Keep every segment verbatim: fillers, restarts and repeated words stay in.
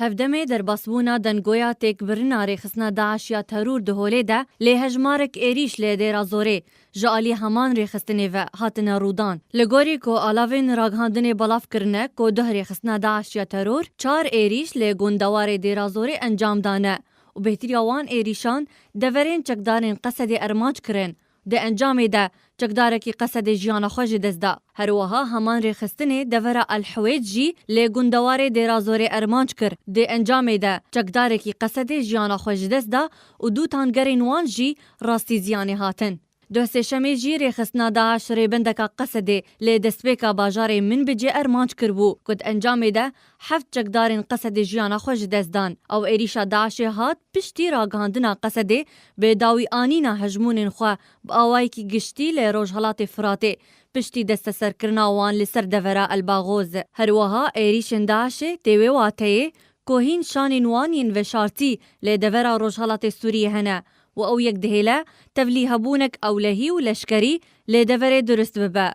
Hevdemê derbasbûna dengoya têkbirina rêxistina DAIŞ ya teror di holê de lê hejmarek êrîş li Dêra Zorê ji alî heman rêxistinê ve hatine rûdan. Li gorî ku alavên ragihandinê belav kirine ku duh rêxistina DAIŞ ya teror çar êrîş li gundewarê Dêra Zorê encam dane û bêhteriya wan êrîşan deverên çekdarên Qesedê armanc kirin. Di encamê de çekdarekî Qesedê jiyana xwe ji dest da. Her wiha heman rêxistinê devera El Hewêc jî li gundewarê Dêra Zorê armanc kir. Di encamê de çekdarekî Qesedê jiyana xwe ji dest da û du tangerên wan jî rastî ziyanê hatin. Duh sêşemê jî rêxistina DAIŞ rêbendeka Qesedê li destpêka bajarê Minbicê armanc kiribû, ku di encamê de heft çekdarên Qesedê jiyana xwe ji dest dan. Ew êrîşa DAIŞê hat piştî ragihandina Qesedê bi dawî anîna hejmûnên xwe bi awayekî giştî li Rojhelatê Firatê, piştî desteserkirina wan li ser devera El Baxoz. Her wiha êrîşên DAIŞê tê wê wateyê ku hîn şanên wan yên veşartî li devera Rojhelatê Sûriyê hene û ew yek dihêle tevlîhebûnek ewlehî û leşkerî li deverê durust bibe.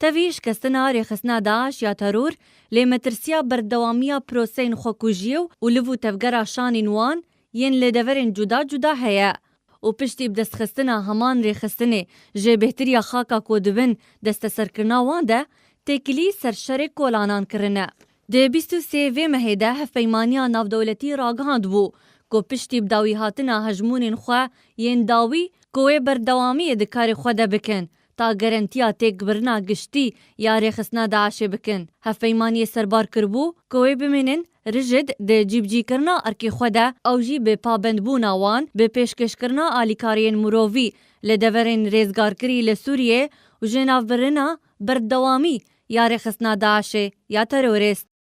Tevî şikestina rêxistina DAIŞ ya teror lê metirsiya berdewamiya proseyên xwekujiyê û liv û tevgera şanên wan yên li deverên cuda cuda heye û piştî bi destxistina heman rêxistinê ji bêhtiriya xaka ku dibin desteserkirina wan de têkilî ser şerê kolanan kirine. Di bîst û sê vê mehê de Hevpeymaniya Navdewletî ragihandibû ku piştî bi dawîhatina hejmûnên xwe yên dawî ku wê berdewamiyê di karê xwe de bikin, ta garantiya têkbirina giştî ya rêxistina DAIŞê bikin. Hevpeymaniyê serbar kiribû ku wê bimînin RIJD di cîbicîkirina erkê xwe de, ew jî bi pabendbûna wan bi pêşkêşkirina alîkariyên mirovî li deverên rêzgarkirî li Sûriyê û jinavbirina berdewamî ya rêxistina DAIŞê ya terorîst.